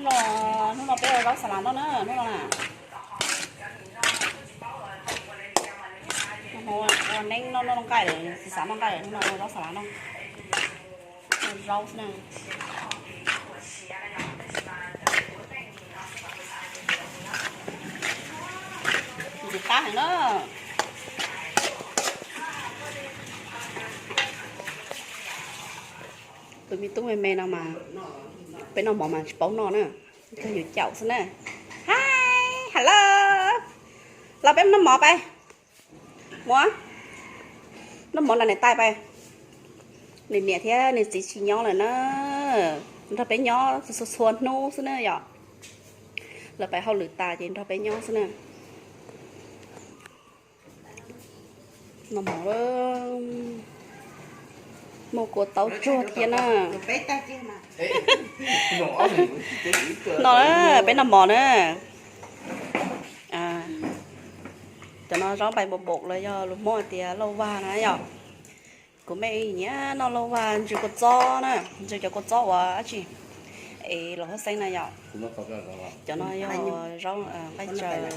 No, hnub no peb ua zaub xas las noj na, hnub no na. Ua neeb noj, noj nqaij lawm, tsis xav noj nqaij lawm, hnub no ua zaub xas las noj. Ua zaub xwb na. Ntxim qab heev na. Tus me tub me me no mas, peb noj mov mas tsis paub noj na, kawg yus caum xwb na. Hi, hello, los peb noj mov pais. Muab noj mov nram niam tais pais. Nws niam thiab nws txiv tsis nyob lawm na, nrog peb nyob txhua txhua hnub xwb na yom. Lawv pais hauj lwm tas ces nrog peb nyob xwb na. Noj mov, muaj kua taub tsuag thiab na. No, peb noj mov na. Cov no zaub npais npaum npaum los yog lus Hmoob hais tias lauj vag na yom. Kuv me nyiam noj lauj vag ntsws kua txob na, ntsws cov kua txob uas dab tsi es los huab xeeb na yom. Cov no yog zaub nqaij tsaws,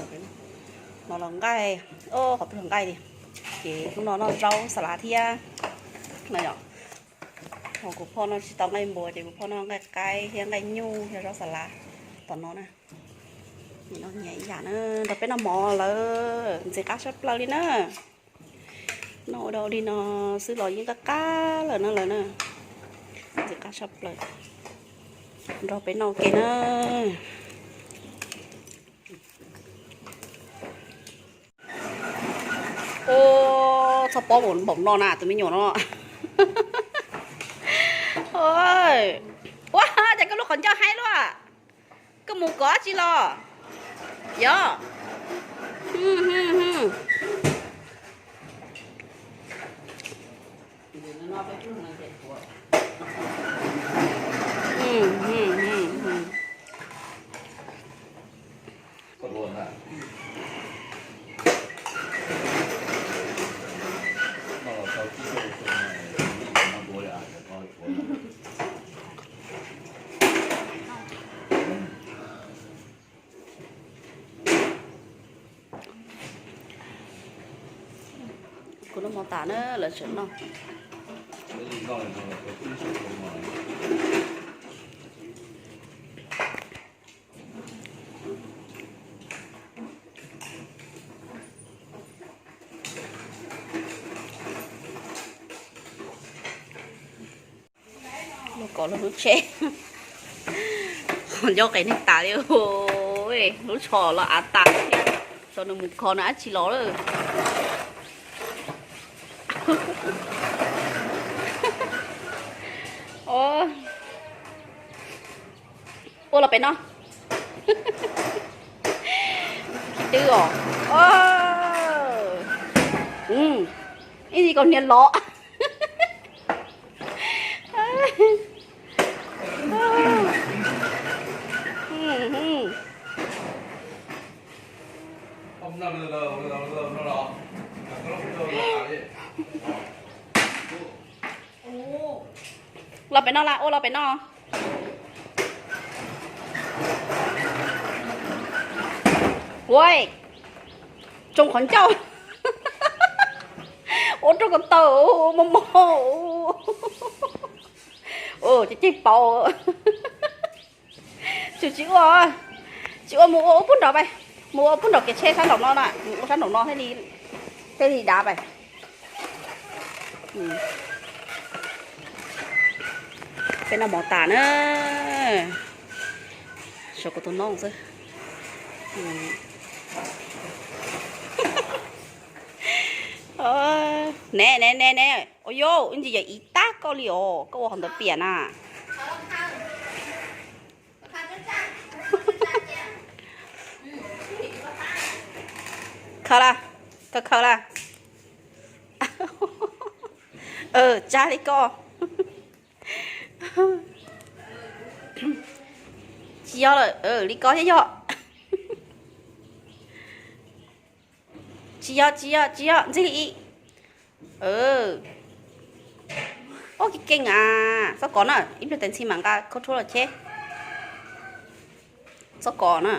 no los nqaij, qhov peb los nqaij li. Ces hnub no noj zaub xas las thiab no yom. Ho kuv phauj noj tsis tau nqaij npua ces kuv phauj noj nqaij qaib thiab nqaij nyuj thiab zaub xas las tom no na. Nim no nyiam ib yam na, nrog peb noj mov lawm ntxim qab sab plaws li na. Noj ua dau li no xwb los yeej qab qab lawm no lawm na. Ntxim qab sab plaws. Nrog peb noj ua ke na. Ua, txhob pob npaum no na tus me nyuam no. Ua, cas koj lub qhov ncauj haib luaj? Koj mus kov dab tsi los? Yog. Kuv noj mov tas na lawv tseem noj. Los kov lub tsheb, qhov ncauj qis neeg tas li, lub tsho los av tas thiab, tsam nws mus kho nws dab tsi los lawm. Ua los pem no. Twb os. Ib ntsis kaus hniav lov. Los pem no las, ua los pem no. Ua, tsoo qhov ncauj. Ua rau ko taw mos mos. Ces ceg pauv. Tsis, tsis ua, tsis ua, mus ua ub pub nraum pais, mus ua ub pub nraum kev tsheb sab nraum no na, mus ua sab nraum no thiaj li dav pais. Peb noj mov tas na, tshuav kuv tus nooj xwb. Ne ne ne ne, ua yau, ib ntsis yog ib tag koj li os, koj ua qhov ntawd piam na. Khaws las, khaws khaws las. Tsag li ko. Tsis yog lawm, li ko thiab yog. Tsis yog, tsis yog, tsis yog, ntxig li ib. Ua keej keej a, txhob kov na, ib pliag tes ntxhi mam nqa khau rhuab los cheb. Txoj kos na.